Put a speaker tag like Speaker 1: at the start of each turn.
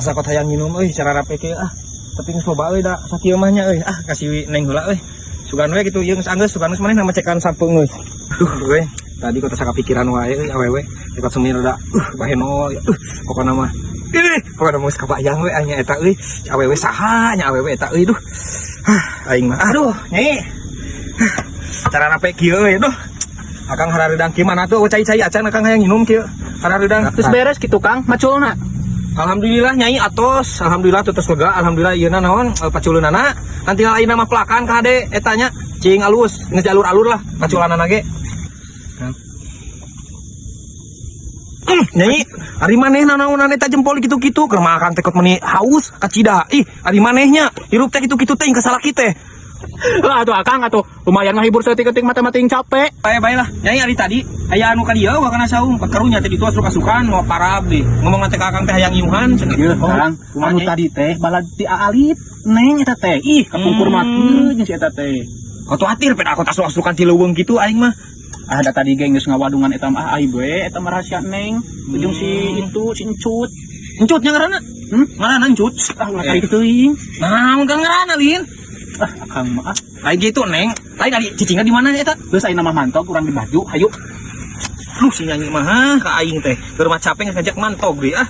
Speaker 1: Asa kot hayang nginum euy cara rape kieu ah. Tapi geus loba euy da sakieu mah nya euy. Ah, kasih Neng heula euy. Sugan we kitu ieu geus anggeus, sugan geus maneh ngecekan sampeu geus. Duh euy, tadi kok asa kapikiran wae euy awewe. Dekat semir da baheno pokona mah. Ih, pokona mah geus kabayang we anya eta euy. Awewe saha nya awewe eta euy, duh. Hah, aing mah. Aduh, Nyai. Cara rape kieu euy, duh. Akang harareudang kieu mana tuh cai-cai acan, akang hayang nginum kieu. Harareudang.
Speaker 2: Terus beres gitu, Kang, maculna?
Speaker 1: Alhamdulillah, Nyai, atos. Alhamdulillah tuh tos lega. Alhamdulillah ieu naon paculeunana. Nanti ayeuna mah pelakan kade eta nya cing alus, geus alur-alur lah paculanana ge.
Speaker 2: Kang.
Speaker 1: Nyai, ari manehna naonan eta jempol kitu-kitu, keur mah akang teh kot meuni haus kacida. Ih, ari manehnya hirup teh kitu-kitu teh ka salaki teh.
Speaker 2: Lah atuh, Akang, atuh lumayan ngahibur saeutik-eutik mata-mata yang capek.
Speaker 1: Bae bae lah. Nyai, ari tadi aya anu ka dieu wa kana saung, karunya teh ditu asup-asukan mau parab deh. Ngomong teh ka akang teh hayang iuhan cenah.
Speaker 2: Ieu, Kang,
Speaker 1: Kumaha,
Speaker 2: anu
Speaker 1: Nyai?
Speaker 2: Tadi teh balad ti Alit, Neng eta teh. Ih, kapungkur mah kieu jeung si eta teh.
Speaker 1: Khawatir peda aku asup-asukan ti leuweung kitu aing mah.
Speaker 2: Ah, da tadi ge geus ngawadungan eta mah, aib we eta mah rahasia Neng. Ujung si itu si Encut.
Speaker 1: Encut nya ngaranna?
Speaker 2: Hmm?
Speaker 1: Ngaranna Encut.
Speaker 2: Ah, ulah tarik teuing.
Speaker 1: Naon kan ngaranna lin?
Speaker 2: Ah, Akang mah ah.
Speaker 1: Lain gitu, Neng. Lain ari cicingna di mana eta?
Speaker 2: Geus, ayeuna mah mantog urang di baju, hayu.
Speaker 1: Lu si nyanyi mah, ha, ka aing teh. Keur mah capek ngajak mantog deui ah.